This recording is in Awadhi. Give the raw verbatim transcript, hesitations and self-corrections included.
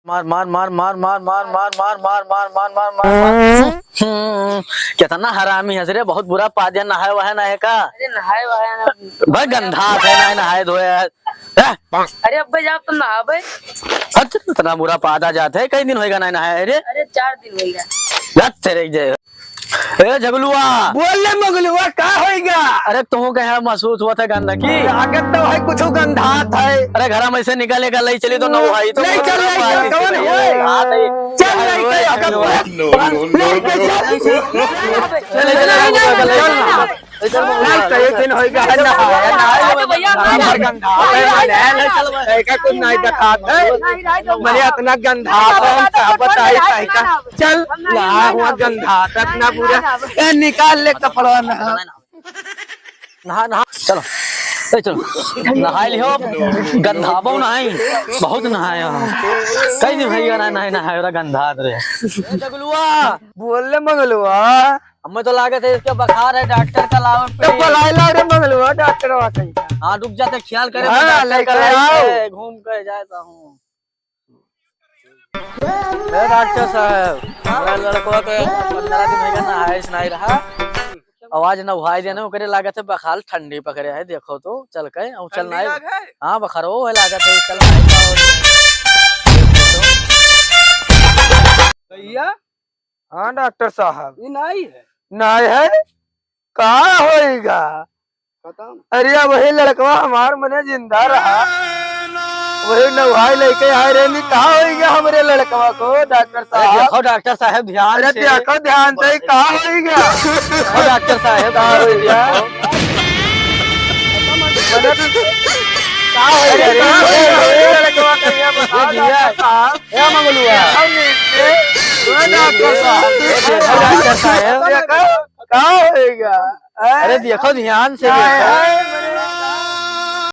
मार, मार, मार। हम्म, कितना हरामी हस रे, बहुत बुरा पाद है, नहाए वहाए ना है का? अरे नहाए वहाए ना। भाई गंधात है, ना नहाए धोए है। हैं? अरे अब्बे जा तो नहाबे। अच्छा, इतना बुरा पादा जात है, कई दिन होइगा ना नहाए रे? अरे चार दिन होइगा। जात तेरे जय। ए झगलुआ। बोल ले मगलुआ, का होइगा? अरे तोहू के यहाँ महसूस होत है गंदगी? लागत तो है कुछ गंधात है। अरे घरा में से निकले का लई चली तो नहाई तो ले चल, ले चल, कौन है? चल, ले चल, झगलुआ। No, no, no, no। ले चल, चल, चल, चल, चल, चल। चल, कई दिन होइगा है ना, है ना, है ना, भैया, भैया। गंधात है, भैया, भैया। कई का कुछ नहीं दिखात है। नहीं, नहीं, नहीं। मने इतना गंधात है, हम का बताई, कई का। चल, हम नहीं, ना, नहीं, हुआ नहीं। गंधात है इतना पूरा। ए, निकाल ले कपड़ा ना। नहा, नहा, चलो, ए, चलो, नहाए लिहो, गंधाबो नहीं, बहुत नहाया। कई दिन होइगा ना, नहीं नहाए, गंधात रे। ए, झगलुआ। बोल ले मगलुआ। हमें तो लागत है इसके बुखार है, डॉक्टर का लावे तो पड़ी। बुलाए ला रे मंगलवा, डॉक्टर वा कहीं का। हाँ, रुक जाते, ख्याल करे, हाँ, मैं डॉक्टर लेके का लाइके आओ। घूम के जाता हूँ। ए डॉक्टर साहब, हमारा लड़कवा के पन्द्रह दिन होइगा ना, आइस नहीं रहा। आवाज ना हुआई देने, ओकरे लागत है बुखार ठंडी पकड़े है, देखो तो, चल के, और चल ठंडी नहीं। लाग है? हाँ, बुखारो है लागत है, चल नहीं पाओ। भैया, हाँ डॉक्टर साहब। ई नाई है। नाई है? का होइगा? पता ना। अरे वही लड़कवा हमार मने जिंदा रहा। वही नवाई लेके आए रहे, नी का होइगा हमरे लड़कवा को डॉक्टर अरे साहब? देखो डॉक्टर साहब ध्यान अरे से। देखो ध्यान से, का होइगा? देखो डॉक्टर साहब, का होइगा? देखो। मने का होइगा अरे रे? का होइगा? ये लड़कवा कहिया बताओ ये भैया। डॉक्टर साहब। ए मंगलुआ। ए डॉक्टर साहब। ए देखो डॉक्टर साहब। का होइगा? अरे देखो ध्यान से देखो।